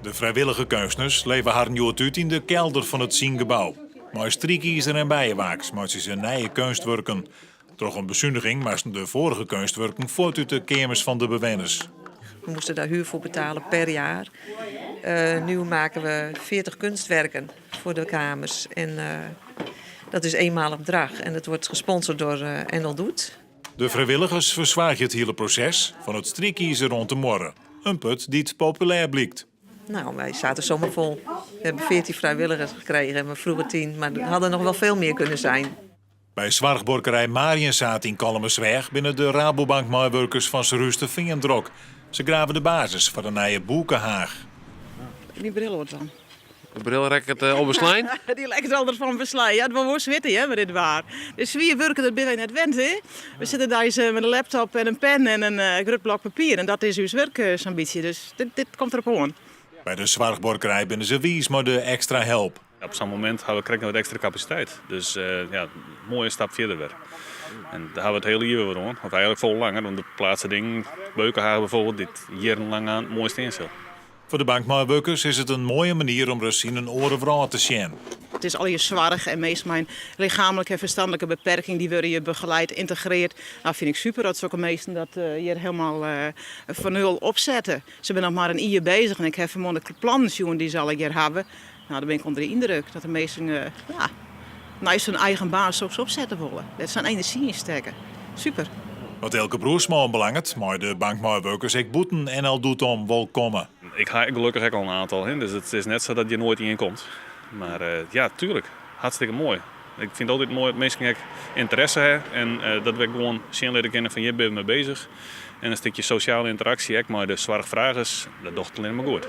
De frijwillige keunstners leve harren hjoed út yn de kelder fan it Ziengebou. Mei strykizer en bijewaaks meitsje se nije keunstwurken. Troch in besuniging moasten de foarige keunstwurken fuort út de keamers fan de bewenners. We moesten daar huur voor betalen per jaar. Nu maken we 40 kunstwerken voor de kamers. En dat is eenmalig bedrag. En dat wordt gesponsord door NL Doet. De frijwilligers fersoargje it hiele proses, fan it strykizer oant de muorre. In put dy't populêr blykt. Nou, wij zaten zomaar vol. We hebben 14 vrijwilligers gekregen en we vroegen 10, maar er hadden nog wel veel meer kunnen zijn. By soarchbuorkerij Mariënzaad yn Kollumersweach binne de Rabobank-meiwurkers fan Surhústerfean drok. Se grave de basis foar de nije boekehaach. Myn bril oan dan. De bril rekket op beslein? Dy rekket al derfan beslein. Ja, it wol wol switte hear, mei dit waar. Dus swier wurken, dat binne wy net wend, hè. We sitte deis mei in laptop en in pen en in grut blok papier en dat is ús wurk sa'n bytsje. Dus dit, dit komt derop oan. By de soarchbuorkerij binne se wiis mei de ekstra help. Op sa'n momint ha we krekt noch wat ekstra kapasiteit. Dus ja, moaie stap fierder wer. En dêr ha we it hiele jier wer oan, of eigenlik folle langer, want we pleatse dingen, beukenhagen bijvoorbeeld, dy't jierrenlang aan moai stean sil. Foar de bankmeiwurkers is it in moaie manier om ris yn in oare wrâld te sjen. It is allegear soarch en minsken mei in lichaamlike en ferstanlike beperking dy wurde hjir begeleid, yntegreard. Nou fyn ik super dat sokke minsken dat hjir helemaal fan nul opsette. Se binne noch mar in jier bezich en ik ha fanmoarn de plannen sjoen dy't se allegear hawwe. Nou, dan bin ik ûnder de yndruk dat de minsken ja, neist hun eigen baan soks opsette wolle. Dêr sa'n enerzjy yn stekke. Super. Wat Eelke Broersma oanbelanget, mei de bankmeiwurkers ek bûten NL Doet om wol komme. Ik ha gelokkich ek al in oantal, dus it is net sa dat hjir noait ien komt. Mar ja, tuerlik, hartstikke moai. Ik fyn it altyd moai dat minsken ek ynteresse ha en dat we ek gewoan sjen litte kinne fan hjir binne we mei bezich. En in stikje sosjale ynteraksje ek mei de soarchfragers, dat docht allinne mar goed.